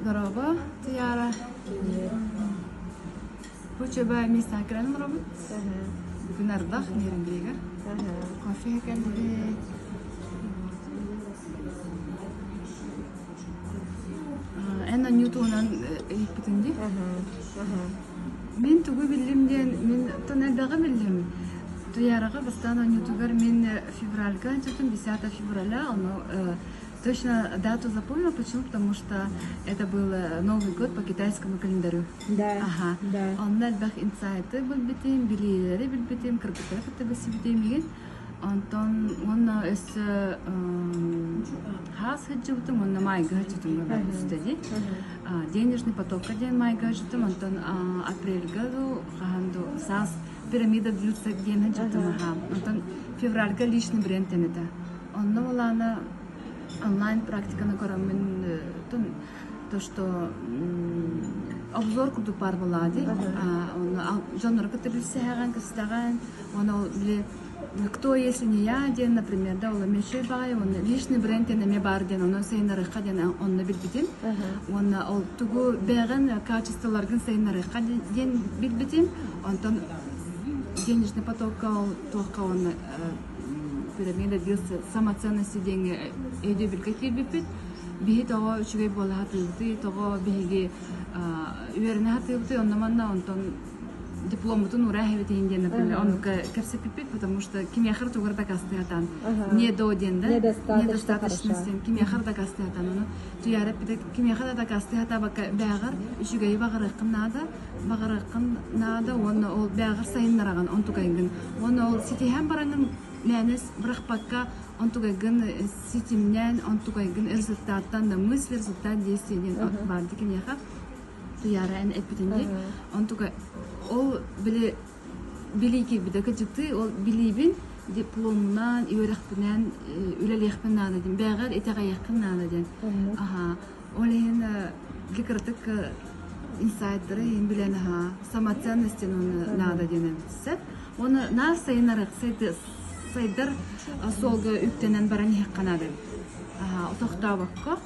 Дорообо, Туйаара. Бу чөбө миэстэҕэ кэлэн олоробут. Бүгүн ардах Нерюнгригэр. Кофе кэлбит. Эн онньуу туһунан ыйыппытын дии. Мин тугу биллим диэн, мин тон элбэҕи биллим. Туйаараҕа бастаан оонньуутугар мин февральга ынчытым, 10 февраля, ону Точно дату запомнила, почему? Потому что это был Новый год по китайскому календарю. Да, Ага. да. Онно элбэх инсайты билбитим, билиилэри билбитим, кыргыттары кытта билсибитим игин. Онтон уонна өссө хаас сылдьыбытым уонна маайга сылдьыбытым бар үстэ дии. Денежный потокка диэн маайга сылдьыбытым, онтон апрельга дуу, хаһан дуу, саас пирамида блюдца диэн сылдьыбытым аха. Онтон февральга личный бренд диэн этэ. Онно былаана онлайн практиканы көрөммүн то, что обзор курдук баар буоллаҕа дии. Онно дьоннору кытта билсиһэҕин, кэпсэтэҕин, уонна ол били кто если не я диэн, например, да, ол эмиэ үчүгэй баҕайы, уонна личный бренд диэн эмиэ баар диэн, онон сайыннарыахха диэн онно билбитим. Уонна ол тугу бэйэҕин качестволаргын сайыннарыахха диэн билбитим. Онтон денежный потокка ол туохха уонна пирамида самоценности диэҥҥэ өйдөбүлгэ киирбиппит. Биһи тоҕо үчүгэй буола сатыыбытый, тоҕо биһиги үөрэнэ сатыыбытый, онно-манна онтон дипломмутун уураа эһэбит иһин диэн, например, оннукка кэпсэппиппит, потому что кимиэхэ эрэ тугу эрэ дакаастыы сатаан не до диэн да недостаточность диэн кимиэхэ эрэ дакаастыы сатаан ону Туйаара эппитэ кимиэхэ да дакаастыы сатаабакка бээҕэр үчүгэйи баҕарыаххын наада баҕарыаххын наада уонна ол бээҕэр сайыннараҕын онтукайгын уонна ол ситиһэн бараҥҥын мээнэ бырахпакка онтукайгын ситимнээн онтукайгын результаттан да мысль результат действие диэн баар киниэхэ Туйаара эн эппитин дии онтука ол били билии киирбитэ кырдьыктыы ол билиибин дипломунан үөрэхпинэн үлэлиэхпин наада диэн бэйэҕэр итэҕэйиэххин наада диэн аһаа Ол иһин кыратык инсайттары иһин билэн аһаа самоценность диэн уонна наада диэн эбит Уонна наар сайыннарыах сайдар суолга үктэнэн баран иһиэххэ наада эбит. Аһаа тохтообокко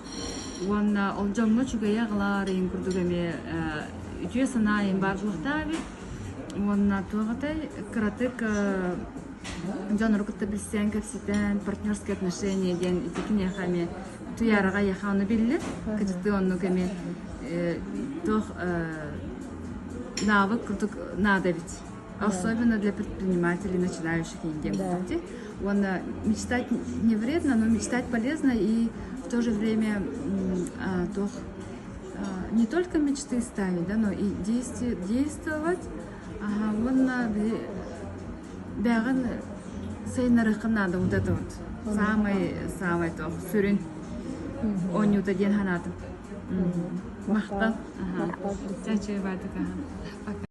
уонна ол дьоҥҥо үчүгэйи аҕалаар иһин курдук эмиэ үтүө санаа иһин баар буолуохтаах эбит. Уонна туох этэй кыратык дьоннору кытта билсэн, кэпсэтэн, партнерские отношения диэн ити киниэхэ эмиэ Туйаараҕа эйиэхэ ону биллэр. Кырдьыктыы оннук эмиэ туох навык курдук наада эбит. Особенно для предпринимателей, начинающих диэн курдук. Уонна мечтать не вредно, но мечтать полезно и в то же время туох не только мечты ставить, да, но и действовать. Ага, уонна бэҕин сайыннарыаххын наада вот это вот самый самый то сүрүн оонньуута диэн санаатым. Махтал. Чачы баатык. Пока.